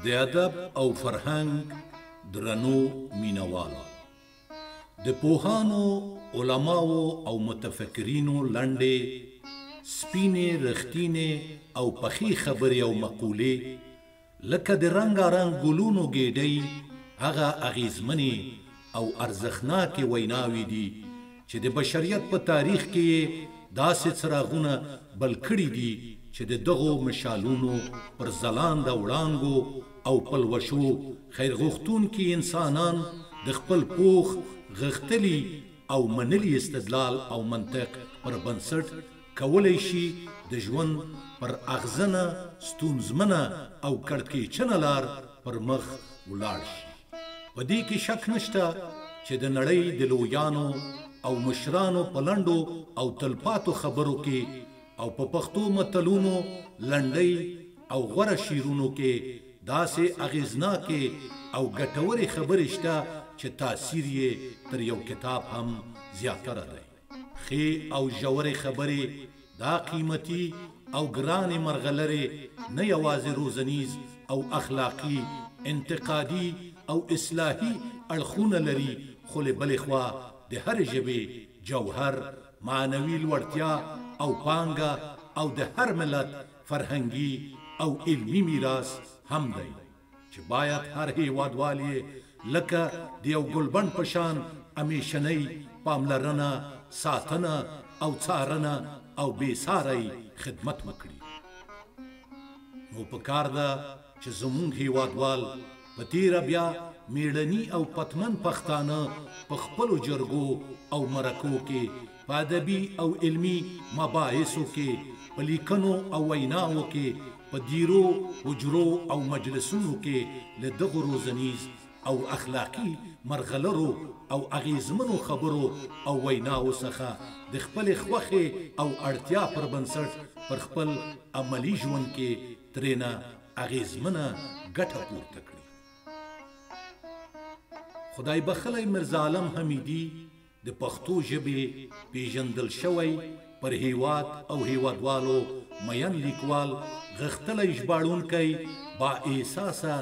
د ادب او فرهنګ درنو مینوالو، د پوهانو، علماو او متفکرینو لنډې، سپینې، رښتینې او پخې خبرې او مقولې لکه د رنګارنګ ګلونو ګېډۍ هغه اغېزمنې او ارزښتناکې ویناوې دي چې د بشریت په تاریخ کې یې داسې څراغونه بل کړي دي چې د دغو مشالونو پر ځلانده وړانګو او پلوشو خیرغوښتونکي انسانان د خپل پوخ، غښتلي او منلي استدلال او منطق پر بنسټ کولی شي د ژوند پر اغزنه، ستونزمنه او کړکېچنه لار پر مخ ولاړ شي. په دې کې شک نشته چې د نړۍ د لویانو او مشرانو په لنډو او تلپاتو خبرو کې او په پښتو متلونو، لنډۍ او غوره شعرونو کې داسې اغېزناکې او ګټورې خبرې شته چې تاثیر یې تر یو کتاب هم زیاتره دی. ښې او ژورې خبرې دا قیمتي او ګرانې مرغلرې نه یوازې روزنیز او اخلاقي، انتقادي او اصلاحي اړخونه لري، خو له بلې خوا د هرې ژبې جوهر، معنوي لوړتیا او پانګه او د هر ملت فرهنګي او علمي میراث هم دی چې باید هر هیوادوال یې لکه د یو ګلبڼ په شان همیشنۍ پاملرنه، ساتنه او څارنه او بې ساری خدمت وکړي. نو په کار ده چې زموږ هیوادوال، په تېره بیا میړني او پتمن پښتانه، په خپلو جرګو او مرکو کې، په ادبي او علمي مباحثو کې، په لیکنو او ویناوو کې، په دیرو، حجرو او مجلسونو کې له دغو روزنیز او اخلاقي مرغلرو او اغېزمنو خبرو او ویناوو څخه د خپلې خوښې او اړتیا پر بنسټ پر خپل عملي ژوند کې ترېنه اغېزمنه ګټه پورته کړي. خدای بخښلی میرزا عالم حمیدي د پښتو ژبې پېژندل شوی، پر هیواد او هیوادوالو مین لیکوال، غښتلی ژباړونکی، با احساسه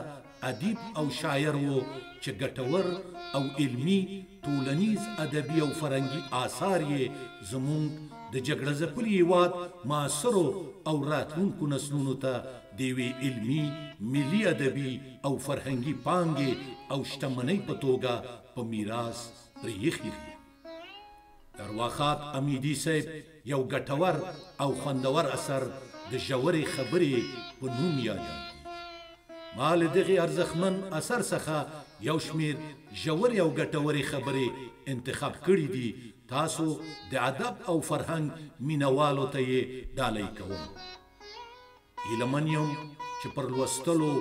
ادیب او شاعر و چې ګټور او علمي، ټولنیز، ادبي او فرهنګي آثار یې زموږ د جګړه ځپلي هیواد معاصرو او راتلونکو نسلونو ته د یوې علمي، ملي، ادبي او فرهنګي پانګې او شتمنۍ په توګه په میراث پرې ایښي دي. ارواښاد امیدي صاحب یو ګټور او خوندور اثر د ژورې خبرې په نوم یادېږي. ما له دغې ارزښتمن اثر څخه یو شمېر ژورې او ګټورې خبرې انتخاب کړې دي، تاسو د ادب او فرهنګ مینوالو ته یې ډالۍ کوم. هیله من یم چې پر لوستلو،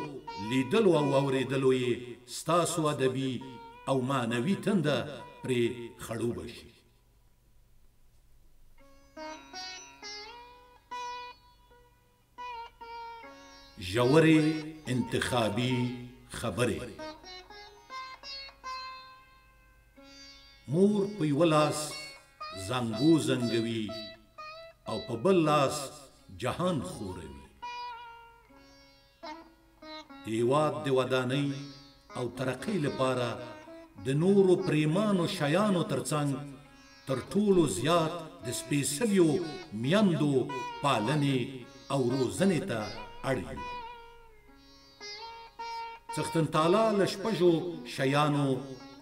لیدلو او اورېدلو یې ستاسو ادبي او معنوي تنده پرې خړوبه شي. ژورې انتخابي خبرې. مور په یوه لاس زنګو زنګوي او په بل لاس جهان خوروي. د هیواد د ودانۍ او ترقۍ لپاره د نورو پریمانو شیانو ترڅنګ تر ټولو زیات د سپېڅلیو میندو پالنې او روزنې ته اړ یو. څښتن تعالی له شپږو شیانو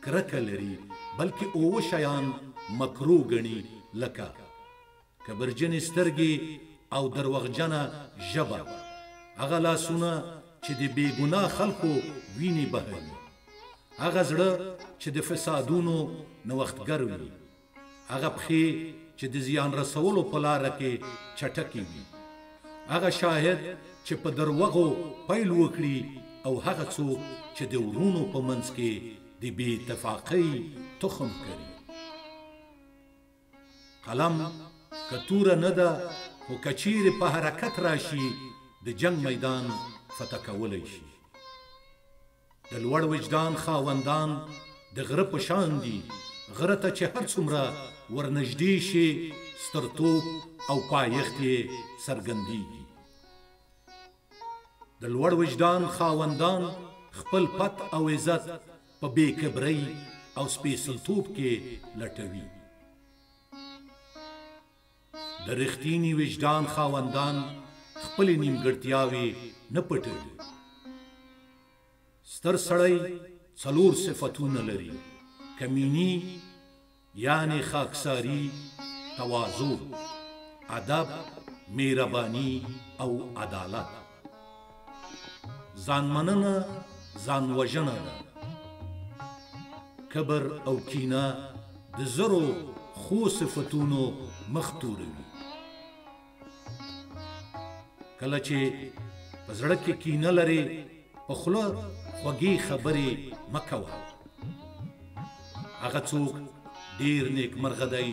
کرکه لري، بلکې اووه شیان مکروه ګڼي، لکه کبرجنې سترګې او دروغجنه ژبه، هغه لاسونه چې د بې ګناه خلکو وینې بهوي، هغه زړه چې د فسادونو نوښتګر وي، هغه پښې چې د زیان رسولو په لاره کې چټکې وي، هغه شاهد چې په دروغو پیل وکړي، او هغه څوک چې د وروڼو په منځ کې د بې اتفاقۍ تخم کري. قلم که توره نه ده، خو که چیرې په حرکت راشي د جنګ میدان فتح کولی شي. د لوړ وجدان خاوندان د غره په شان دي، غره ته چې هر څومره ورنږدې شي سترتوب او پایښت یې څرګندېږي. د لوړ وجدان خاوندان خپل پت او عزت په بې کبرۍ او سپېڅلتوب کې لټوي. د رښتیني وجدان خاوندان خپلې نیمګړتیاوې نه پټوي. ستر سړی څلور صفتونه لري: کمینی یعنی خاکساري، تواضع، ادب، مهرباني او عدالت. ځانمننه ځان وژنه ده. کبر او کینه د زرو ښو صفتونو مخ توروي. کله چې په زړه کې کینه لرې، په خوله خوږې خبرې مه کوه. هغه څوک ډیر نیکمرغه دی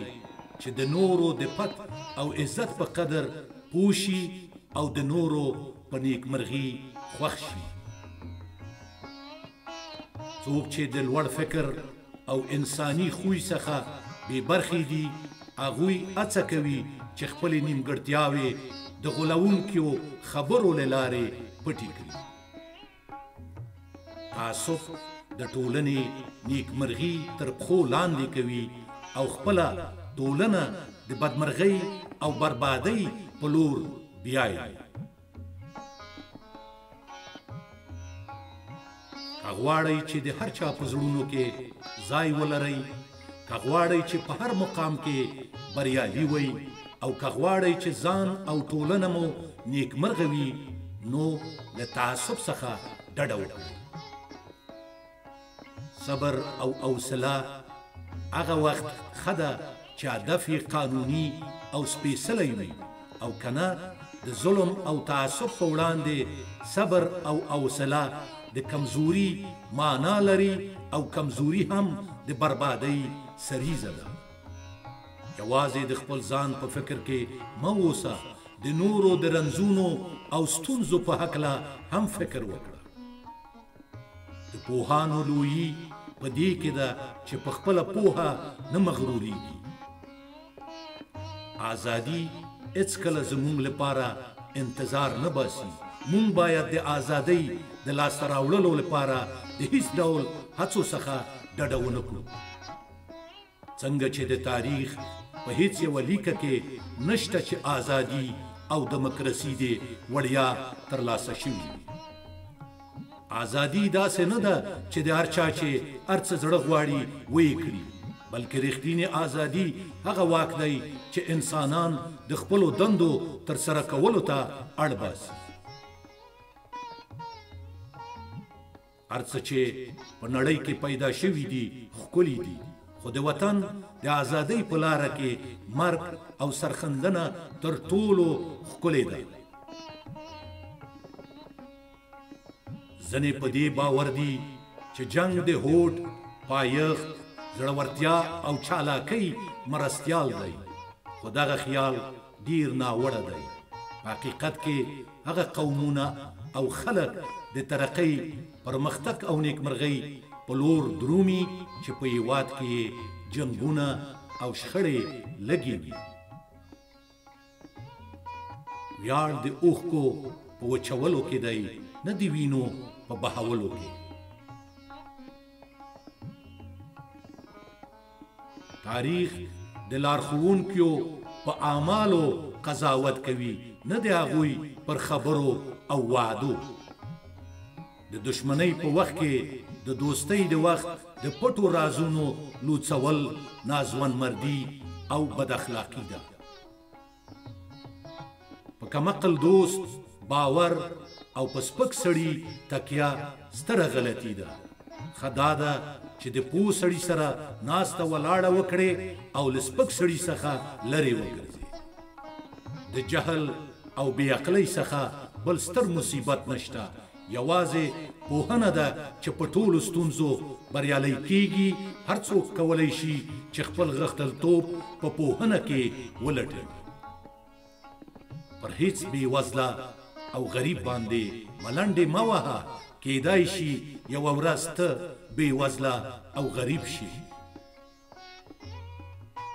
چې د نورو د پت او عزت په قدر پوه شي او د نورو په نیکمرغي خوښ شي. څوک چې د لوړ فکر او انساني خوی څخه بې برخې دي، هغوی هڅه کوي چې خپلې نیمګړتیاوې د غولوونکیو خبرو له لارې پټې کړي. تعصب د ټولنې نیکمرغي تر پښو لاندې کوي او خپله ټولنه د بدمرغۍ او بربادۍ په لور بیایي. که غواړئ چې د هر چا په زړونو کې ځای ولرئ، که غواړئ چې په هر مقام کې بریالي وئ، او که غواړئ چې ځان او ټولنه مو نیکمرغه وي، نو له تعصب څخه ډډه وکړئ. صبر او حوصله هغه وخت ښه ده چې هدف یې قانوني او سپېڅلی وي، او که نه د ظلم او تعصب په وړاندې صبر او حوصله د کمزوري معنا لري، او کمزوري هم د بربادۍ سریزه ده. یوازې د خپل ځان په فکر کې مه اوسه، د نورو د رنځونو او ستونزو په هکله هم فکر وکړه. د پوهانو لویي په دې کې ده چې په خپله پوهه نه مغرورېږي. ازادي هېڅکله زموږ لپاره انتظار نه باسي. مونږ باید د ازادۍ د لاسته راوړلو لپاره د هیڅ ډول هڅو څخه ډډه ونه کړو. څنګه چې د تاریخ په هیڅ یوه لیکه کې نشته چې ازادي او دموکراسي دې وړیا ترلاسه شوي وي. ازادي داسې نه ده چې د هر چا چې هر څه زړه غواړي ویې کړي، بلکې رښتینې ازادي هغه واک دی چې انسانان د خپلو دندو ترسره کولو ته اړ باسي. هر څه چې په نړۍ کې پیدا شوي دي ښکلي دي، خو د وطن د ازادۍ په لاره کې مرګ او سرښندنه تر ټولو ښکلې ده. ځینې په دې باور دي چې جنګ د هوډ، پایښت، زړورتیا او چالاکۍ مرستیال دی، خو دغه خیال ډیر ناوړه دی. په حقیقت کې هغه قومونه او خلک د ترقۍ، پرمختګ او نیکمرغۍ په لور درومي چې په هیواد کې یې جنګونه او شخړې لږې وي. ویاړ د اوښکو په وچولو کې دی، نه د وینو په بهولو کې. تاریخ د لارښوونکیو په اعمالو قضاوت کوي، نه د هغوی پر خبرو او وعدو. د دشمنۍ په وخت کې د دوستۍ د وخت د پټو رازونو لوڅول ناځوانمردي او بد اخلاقي ده. په کمعقل دوست باور او په سپک سړي تکیه ستره غلطي ده. ښه دا ده چې د پوه سړي سره ناسته ولاړه وکړې او له سپک سړي څخه لرې وګرځې. د جهل او بې عقلۍ څخه بل ستر مصیبت نشته، یوازې پوهنه ده چې په ټولو ستونزو بریالی کیږي. هر څوک کولی شي چې خپل غښتلتوب په پوهنه کې ولټوي. پر هیڅ بېوزله او غریب باندې ملنډې مه وهه، کیدای شي یوه ورځ ته بېوزله او غریب شي.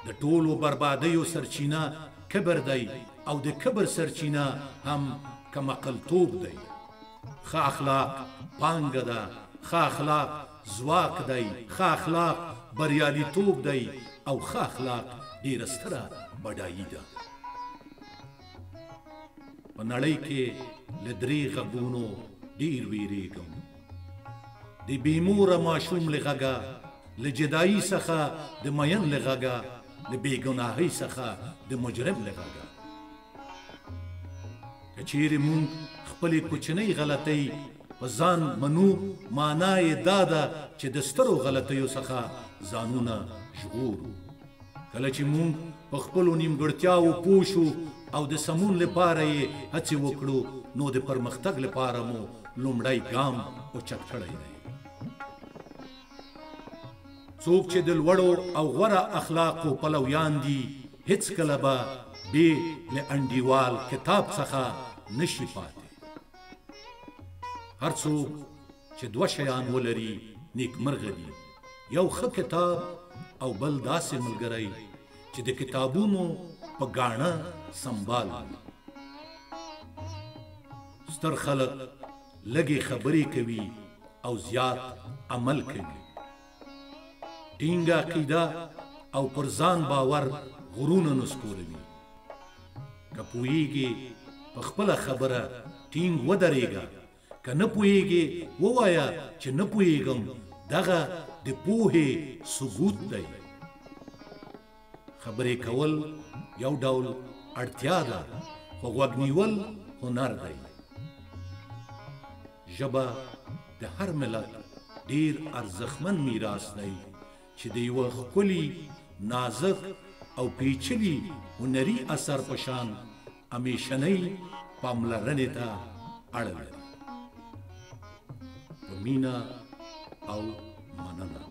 د ټولو بربادیو سرچینه کبر دی، او د کبر سرچینه هم کمعقلتوب دی. ښه اخلاق پانګه ده، ښه اخلاق ځواک دی، ښه اخلاق بریالیتوب دی او ښه اخلاق ډیره ستره بډایي ده. په نړۍ کې له درې غږونو ډیر ویریږم، د بې موره ماشوم له غږه، له جدایي څخه د مین له غږه، له بېګناهۍ څخه د مجرم له غږه. که چیرې مونږ خپلې کوچنۍ غلطۍ په ځان منو، معنا یې دا ده چې د سترو غلطیو څخه ځانونه ژغورو. کله چې مونږ په خپلو نیمګړتیاوو پوه شو او د سمون لپاره یې هڅې وکړو، نو د پرمختګ لپاره مو لومړی ګام اوچت کړی دی. څوک چې د لوړو او غوره اخلاقو پلویان دي، هیڅکله به بې له انډیوال کتاب څخه نشي پاتې. هر څوک چې دوه شیان ولري نیکمرغه دي، یو ښه کتاب او بل داسې ملګری چې د کتابونو په ګاڼه سمبال وي. ستر خلک لږې خبرې کوي او زیات عمل کوي. ټینګه عقیده او پر ځان باور غرونه نسکوروي. که پوهیږې په خپله خبره ټینګ ودرېږه، که نه پوهیږې ووایه چې نه پوهیږم، دغه د پوهې ثبوت دی. خبرې کول یو ډول اړتیا ده، خو غوږ نیول هنر دی. ژبه د هر ملت ډیر ارزښتمن میراث دی چې د یوه ښکلي، نازک او پیچلي هنري اثر په شان همیشنۍ پاملرنې ته اړه لري. په مینه او مننه.